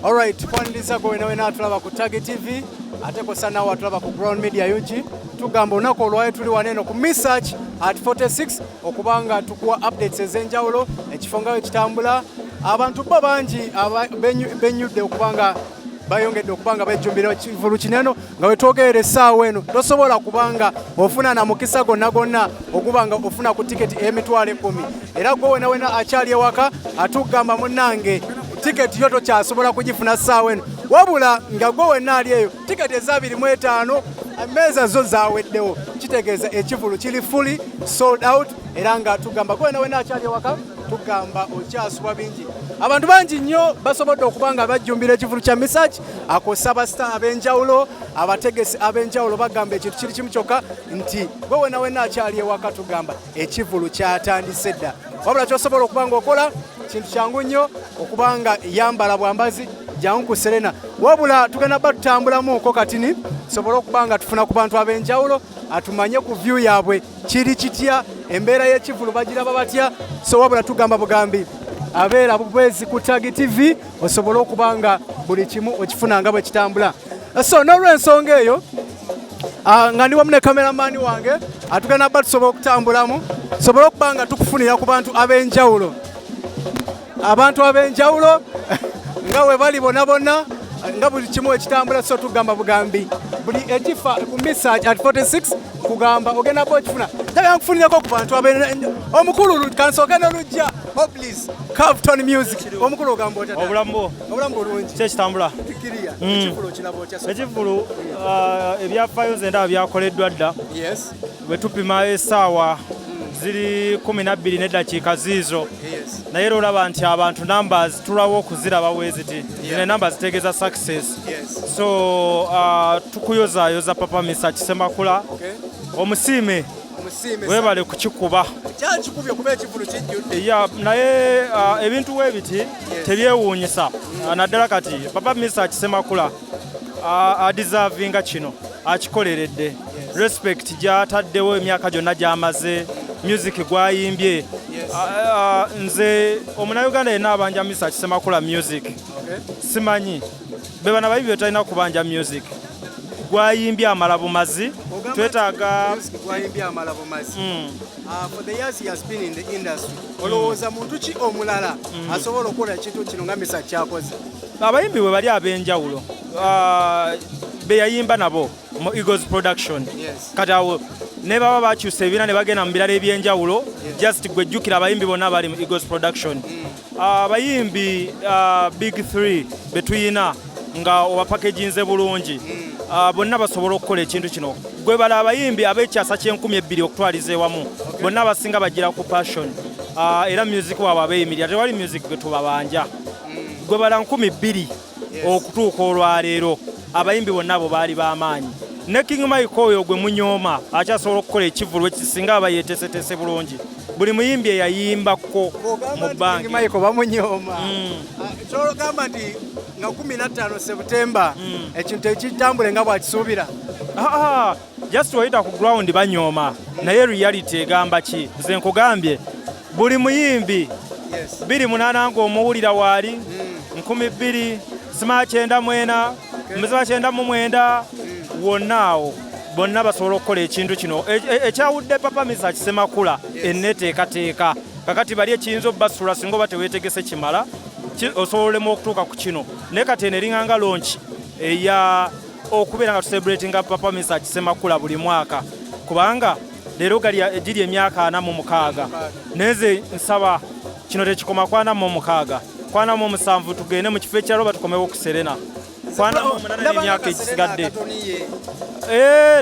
Alright, tukwaniriza gwe wena wena atulaba ku Target TV, ate kosa nawe atulaba ku Ground Media UG. Tugamba olunaku olwayo tuli wano eno ku Mesach at 46 okubanga tukuwa updates ez'enjawulo, ekifo nga bwe kitambula. Abantu bo bangi benyudde okubanga bayongedde okuba nga bejjumbira ekivulu kineno nga wetwogerera essaawa eno tosobola kubanga ofuna na mukisa gonna gonna okuba nga ofuna ku tiketi 10,000. Era gwe wena wena akyali ewaka atugamba, munnange, tiketi yo tokyasobola kugifuna ssaawa eno, wabula nga gwe wenna ali eyo tiketi eza 25 emmeeza zo zaweddewo, kitegeeza ekivulu kiri fully sold out. Era nga tugamba gwe wena wena akyali ewaka, tugamba okyasubwa bingi. Abantu bangi nnyo basobodde okuba nga bajjumbira ekivulu kya Mesach akosa abasita ab'enjawulo, abategesi ab'enjawulo bagamba ekintu kiri kimu kyokka nti gwe wena wena akyali ewaka, tugamba ekivulu kyatandise dda. Wabula kyosobola okuba nga okola kintu kyangu nnyo, okuba nga yambala bwambazi, jangu ku Serena. Wabula tugenda ba tutambulamuko katini sobole okuba nga tufuna ku bantu ab'enjawulo, atumanye ku view yaabwe kiri kitya, embeera y'ekivulu bagiraba batya. So wabula tugamba bugambi abeera bubwezi ku Tagi TV osobole okuba nga buli kimu okifuna nga bwe kitambula. So n'olwensonga eyo, nga ndi wamu ne kameramani wange, atugenda ba tusobola okutambulamu sobole okuba nga tukufunira ku bantu ab'enjawulo, abantu ab'enjawulo nga we bali bonna bonna nga buli kimu ekitambula. So tugamba bugambi buli ekifa ku Mesach at 46 kugamba ogenda ba okifuna. Njagala nkufunireko ku bantu omukulu, kansooke ne Lujja Oblis Cavton Music. Omukulu, ogamba otya? Obulamu bwo? Obulamu bulungi. Ki ekitambula? Kiriya ekivulu okiraba otya? Ekivulu, ebyafaayo nze ndaba byakoleddwa dda. Bwe tupima essaawa ziri 12 n'eddakiika ziizo, naye era olaba nti abantu numbers tulwawo okuziraba weeziti. Zino enamba zitegeeza success. So tukuyozaayoza Papa Mesach Semakula. Omusiime. Omusiime. Weebale kukikuba. Kyakikubye kuba ekivulu kijjudde. Ya, naye ebintu weebiti tebyewuunyisa. Naddala kati Papa Mesach Semakula adeservinga kino, akikoleredde. Respect gy'ataddewo emyaka gyonna gy'amaze, music gwayimbye. Nze omunauganda yenna abanja Mesach Semakula music, simanyi be bana bayibi betalina kubanja music gwayimbye amala bumazi. Ogamba Twetaaga nti music gwayimbye amala bumazi. For the years he has been in the industry, olowooza muntu ki omulala asobola okukola ekintu kino nga Mesach kyakoze? Abayimbi bwe bali ab'enjawulo, be yayimba nabo mu Eagles Production. Kati awo ne baba bakyusa ebibiina ne bagenda mu birala ebyenjawulo, just gwe jjukira abayimbi bonna bali mu Eagles Production. Abayimbi big three be tuyina nga obapackaginze bulungi, bonna basobola okukola ekintu kino. Gwe bala abayimbi ab'ekyasa ky'enkumi 2 okutwaliza ewamu, bonna abasinga bagira ku passion. Era music waabwe abeeyimirira, tewali music gwe tubabanja. Gwe bala 2000 okutuuka olwaleero, abayimbi bonna abo baali b'amaanyi. Ne King Mike oyo gwe munyooma akyasobola okukola ekivulu ekisinga aba yeeteeseteese bulungi. Buli muyimbi eyayimbako mu Bw'ogamba nti King bangi Michael bamunyooma, kyologamba nti nga 15 September ekintu ekitambule nga bwakisuubira? Ah, just wayita ku ground banyooma, naye reality egamba ki? Nze nkugambye buli muyimbi 2008 ng'omuwulira waali, 2000 sima 94, muzima 99, wonna awo bonna basobola okukola ekintu kino. Ekyawudde Papa Mesach Semakula enneeteekateeka. Kakati bali ekiyinza obbasula singa oba teweetegese kimala, osobola olema okutuuka ku kino. Naye kati eno eringanga launch eya okubeera nga tucelebratinga Papa Mesach Semakula buli mwaka, kubanga leero gali giri emyaka 46. Naye nze nsaba kino tekikoma ku 46, ku 47 tugende mu kifo ekirala oba tukomewo ku Serena, ku 48 n'emyaka egisigadde.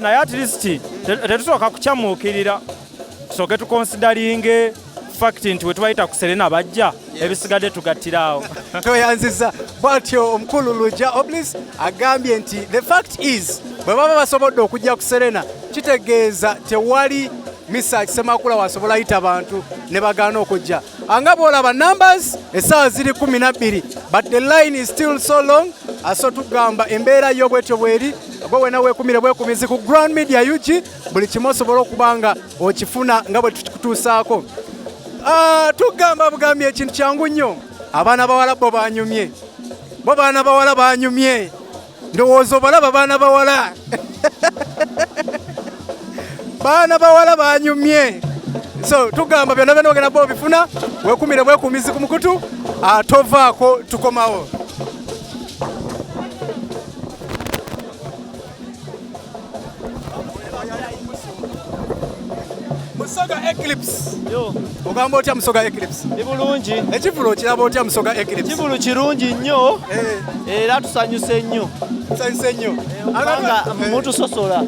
Naye at least tetusooka kukyamuukirira, tusooke tuconsideringe fact nti we tubayita ku Serena bajja, ebisigadde tugattiraawo. Toyanziza. Bw'atyo omukulu Lujja Oblis agambye nti the fact is bwe baba basobodde okujja ku Serena, kitegeeza tewali Mesach Semakula wasobola yita bantu ne bagaana okujja. Anga bw'olaba numbers, essaawa ziri 12, but the line is still so long. Aso tugamba embeera yo bwetyo bweri. Gwe wena weekumire bwekumizi ku Ground Media UG, buli kimu osobola okuba nga okifuna nga bwe tukikutuusaako. Tugamba bugambye ekintu kyangu nnyo, abaana bawala bo banyumye. Bo baana bawala banyumye, ndowooza obalaba baana bawala, baana bawala banyumye. So tugamba byonna byonna ogenda bo obifuna, wekumire bwekumizi ku mukutu, tovaako, tukomawo. Musoga Eclipse. Yo. Ogamba otya Musoga Eclipse? Ndi bulungi. Ekivvulu okiraba otya Musoga Eclipse? Kivvulu kirungi nnyo. Era tusanyuse nnyo. Tusanyuse nnyo. Kubanga mutusosola.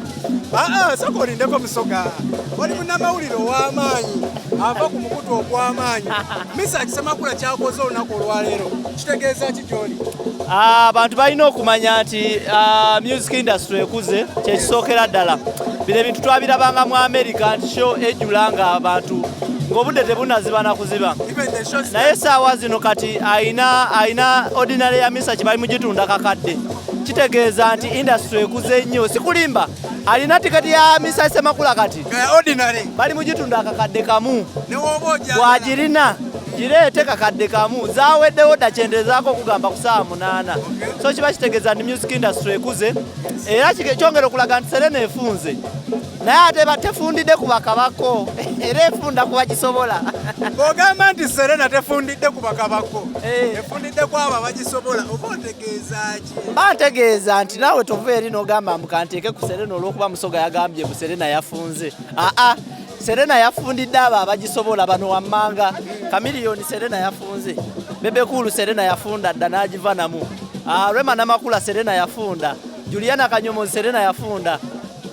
Sooka olindeko Musoga. Oli munnamawulire ow'amaanyi ava ku mukutu ogw'amaanyi. Mesach Ssemakula kyakoze olunaku olwaleero kitegeeza ki gy'oli? Abantu balina okumanya nti music industry ekuze, kyekisookera ddala. Bino ebintu twabirabanga mu America nti show ejjula nga abantu ng'obudde tebunaziba na kuziba. Naye essaawa zino kati alina ordinary ya Mesach bali mugitunda kakadde. Kitegeeza nti industry ekuze nnyo, sikulimba. Alina tiketi ya Mesach Ssemakula kati. Nga ordinary. Bali mugitunda akakadde kamu. Ne w'oba ojja. Bw'agirina gireete kakadde kamu. Zaaweddewo dda, kyendezaako okugamba ku ssaawa 8. So kiba kitegeeza nti music industry ekuze. Era kyongera okulaga nti Serena efunze. Naye ate tefundidde ku bakabako. Era efunda ku bagisobola. Bw'ogamba nti Serena tefundidde ku bakabako, efundidde ku abo abagisobola, oba otegeeza ki? Mba ntegeeza nti naawe tova eri n'ogamba mbu kanteeke ku Serena olw'okuba Musoga yagambye mbu Serena yafunze. Aa, Serena yafundidde abo abagisobola bano wammanga. Chameleone Serena yafunze. Bebe Cool Serena yafunda dda n'agiva namu. Rema Namakula Serena yafunda. Juliana Kanyomozi Serena yafunda.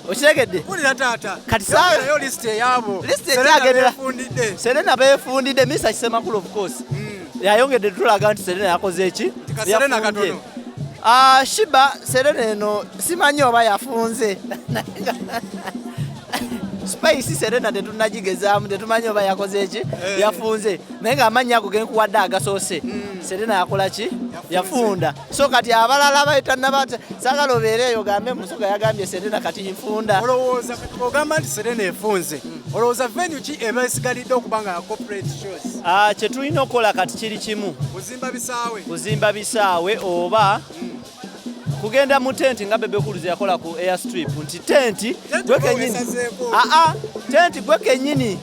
Okitegedde? Wulira taata. Kati saa- Yongerayo list eyaabo. List Serena ekyagendera. beefundidde. Serena beefundidde, Mesach Ssemakula of course. Yayongedde tulaga nti Serena yakoze eki? Ka Serena Yafunze. katono. Shiba Serena eno simanyi oba yafunze. Spice Serena tetunnagigezaamu, tetumanyi oba yakoze eki? Yafunze. Naye ng'amannya ago ge nkuwadde agasoose. Serena yakola ki? Yafunda. So kati abalala bayitannaba, saagala obeere eyo ogambe Musoga yagambye Serena kati nfunda. Olowooza ogamba nti Serena efunze, olowooza venue ki eba esigalidde okuba nga corporate shows? Kye tulina okukola kati kiri kimu. Kuzimba bisaawe. Kuzimba bisaawe oba kugenda mu tenti nga Bebe Cool yakola ku airstrip nti tenti gwe kennyini. Esazeeko. Tenti gwe kennyini,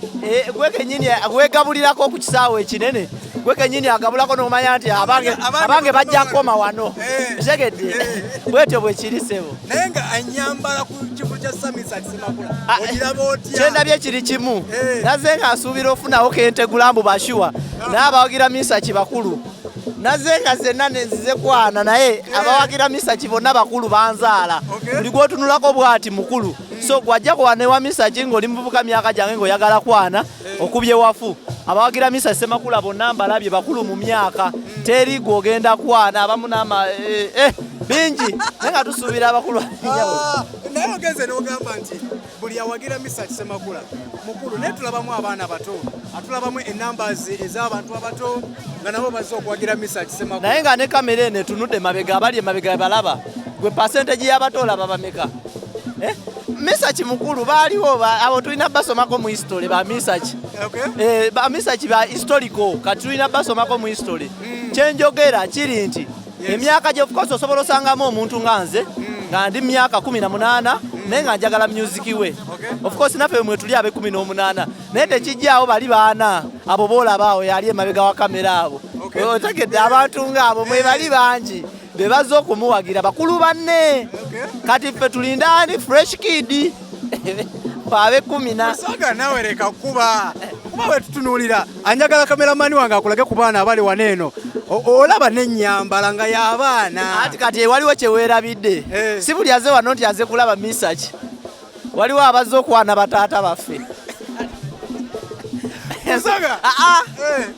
gwe kennyini gwegabulirako ku kisaawe ekinene. Gwe kennyini agabulako n'omanya nti Abange abange bajja kukoma wano. Otegedde? Bwetyo bwe kiri ssebo. Naye nga anyambala ku kivulu kya Mesach Ssemakula. Ogiraba otya? Kyendabye kiri kimu. Nazze nga nsuubira ofunawo kentegula mbu bashuwa. Naye abawagira Mesach bakulu. Nazze nga zenna nenzize kwana naye abawagira Mesach bonna bakulu banzaala. Buli gw'otunulako bw'ati mukulu. So gw'ajja kwana ewa Mesach ng'oli muvubuka myaka gyange ng'oyagala kwana, okubye wafu. Abawagira Mesach Ssemakula bonna mbalabye bakulu mu myaka. Teri gw'ogenda kwana, abamu n'ama bingi. Naye nga tusuubira abakulu ab'enjawulo. Naye ogenze n'ogamba nti buli awagira Mesach Ssemakula mukulu, naye tulabamu abaana bato, atulabamu ennumbers ez'abantu abato nga nabo bazze okuwagira Mesach Ssemakula. Naye nga ne kamera eno etunudde mabega, abali emabega balaba gwe percentage y'abato olaba bameka? Mesach mukulu baaliwo abo tulina basomako mu history ba Mesach. Ba Mesach ba historical, kati tulina basomako mu history. Kyenjogera kiri nti emyaka gye of course osobola osangamu omuntu nga nze, nga ndi myaka 18, naye nga njagala music we. Of course naffe mwe tuli abe 18, naye tekijjaawo bali baana abo boolaba awo yali emabega wa kamera abo. Otegedde abantu ng'abo mwe bali bangi be bazze okumuwagira bakulu banne. Kati ffe tulinda ani? Fresh Kid abe kumi na. Musoga nawe leka kuba. Kuba bwe tutunuulira, anjagala kameramani wange akulage ku baana abali wano eno. Olaba n'ennyambala nga y'abaana. Ati kati waliwo kye weerabidde. Si buli aze wano nti aze kulaba Mesach. Waliwo abazze okwana bataata baffe. Musoga.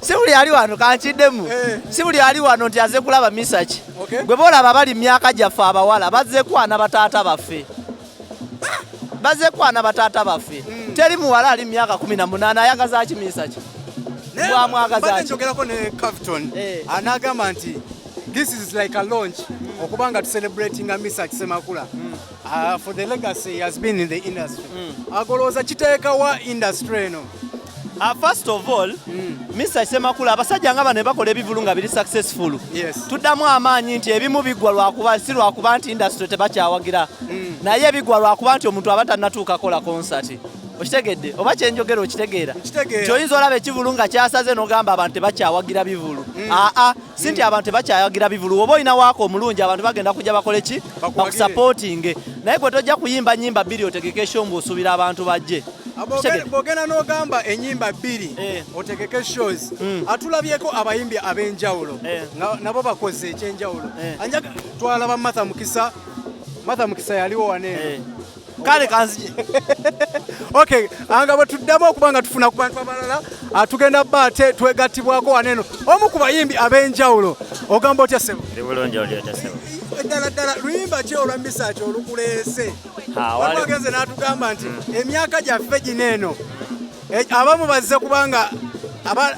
Si buli ali wano kankiddemu. Si buli ali wano nti aze kulaba Mesach. Gwe boolaba bali mu myaka gyaffe abawala bazze kwana bataata baffe. Bazze kwana bataata baffe. Teri muwala ali mu myaka 18 ayagaza ki Mesach? Naye Bwamwagaza mbadde ki? njogerako ne Cavton. Anagamba nti this is like a launch okubanga tu celebrating Mesach Ssemakula. For the legacy he has been in the industry. Agolooza kiteeka wa industry eno? First of all, Mr. Semakula, abasajja nga bano bakola ebivulu nga biri successful. Tuddamu amaanyi nti ebimu biggwa lwakuba si lwakuba nti industry tebakyawagira, naye bigwa lwakuba nti omuntu aba tannatuuka kola concert. Okitegedde oba kyenjogera okitegeera? Nkitegeera. Nti oyinza olaba ekivulu nga kyasaze n'ogamba abantu tebakyawagira bivulu. Aa, si nti abantu tebakyawagira bivulu. Oba olina waaka omulungi, abantu bagenda kujja bakole ki? Bakuwagire. Bakusupportinge. Naye gwe tojja kuyimba nyimba bbiri otegeke show ng'osuubira abantu bajje. Okitegedde? Bwogenda n'ogamba ennyimba bbiri otegeke shows, atulabyeko abayimbi ab'enjawulo nga nabo bakoze ekyenjawulo. Anjaga twalaba Martha Mukisa. Martha Mukisa yaliwo waneeno. Kale kanzije. Okay, nga bwe tuddamu okuba nga tufuna ku bantu abalala, tugenda bba ate twegattibwako waneeno omu ku bayimbi ab'enjawulo. Ogamba otya, ssebo? Ndi bulungi, oli otya, ssebo? Ddala ddala, luyimba ki olwa Misaki olukuleese? Ha, Waliwo agenze n'atugamba nti emyaka gyaffe gino eno, abamu bazze kubanga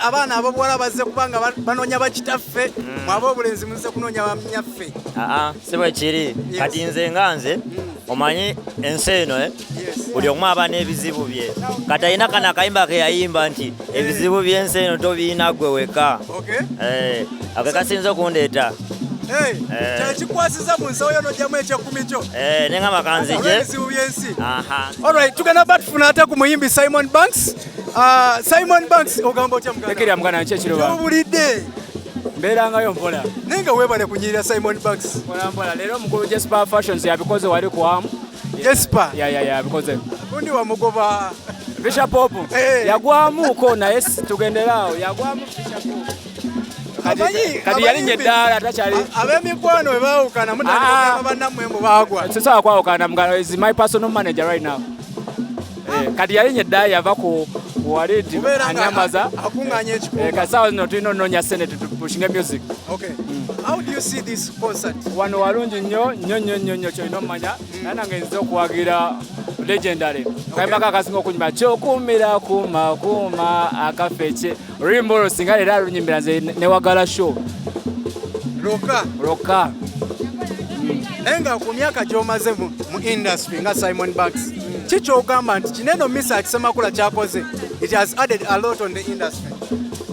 abaana ab'obuwala bazze kubanga banoonya bakitaffe, mwe ab'obulenzi muzze kunoonya bannyaffe. Aa, si bwe kiri. Kati nze nga nze, omanyi ensi eno, eh? Buli omu aba n'ebizibu bye. Kati alina kano akayimba ke yayimba nti ebizibu by'ensi eno tobiina gwe weka. Eh, ako kasinza okundeeta. Hey, Eh. kyekikwasiza mu nsawo yo n'oggyamu ekyekkumi kyo Eh, nengamba kanzije. olw'ebizibu by'ensi. Aha. Alright, tugenda ba tufuna ate ku muyimbi Simon Banks. Simon Banks, ogamba otya, muganda? Tekirya muganda, nki ekiro? Kyobulidde? Mbeerangayo mpola. Naye nga weebale kunyirira, Simon Banks. Mpola mpola. Leero omukulu Jesper Fashions yabikoze wali kwamu. Jesper? Ya, yabikoze. Gundi wamugoba. Fisher Pop. Eh. Yagwamuko naye tugenderaawo, yagwamu Fisher Pop. Kati yalinnya eddaala takyali. Ab'emikwano bwe baawukana Ah. mutandika bannammwe mbu baagwa. Sisobola kwawukana muganda, is my personal manager right now. Eh, kati yalinnya eddaala, yava ku Walidi Kubeera nga anyambaza. akuŋŋaanya ekikuba. Eh, kasaawa zino tulina onoonya sente tupushinge music. Okay. How do you see this concert? Wano walungi nnyo nnyo nnyo nnyo nnyo. Kyolina omumanya, naye nange nzize okuwagira legendary kayimba akasinga okunyuma, kyokumira kuma kuma akafeke. Oluyimba olwo singa leero alunyimbira, nze newagala show. Lwokka. Lwokka. Naye nga ku myaka gy'omaze mu industry nga Simon Banks, ki ky'ogamba nti kineno Mesach Semakula kyakoze, it has added a lot on the industry?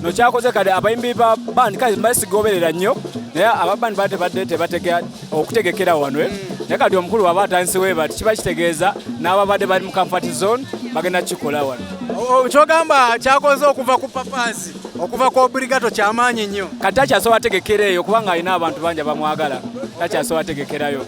No kyakoze kale abayimbi ba band kale mbali sigoberera nnyo, naye aba band baba tebadde tebategeka okutegekera wano, eh. Naye kati omukulu waba atandise bati, kiba kitegeeza n'ababadde bali mu comfort zone bagenda kukikola wano. Kyogamba kyakoze okuva ku Papazi, okuva ku Obligato, kyamaanyi nnyo. Kati takyasobola tegekera eyo kubanga alina abantu bangi abamwagala, takyasobola tegekerayo.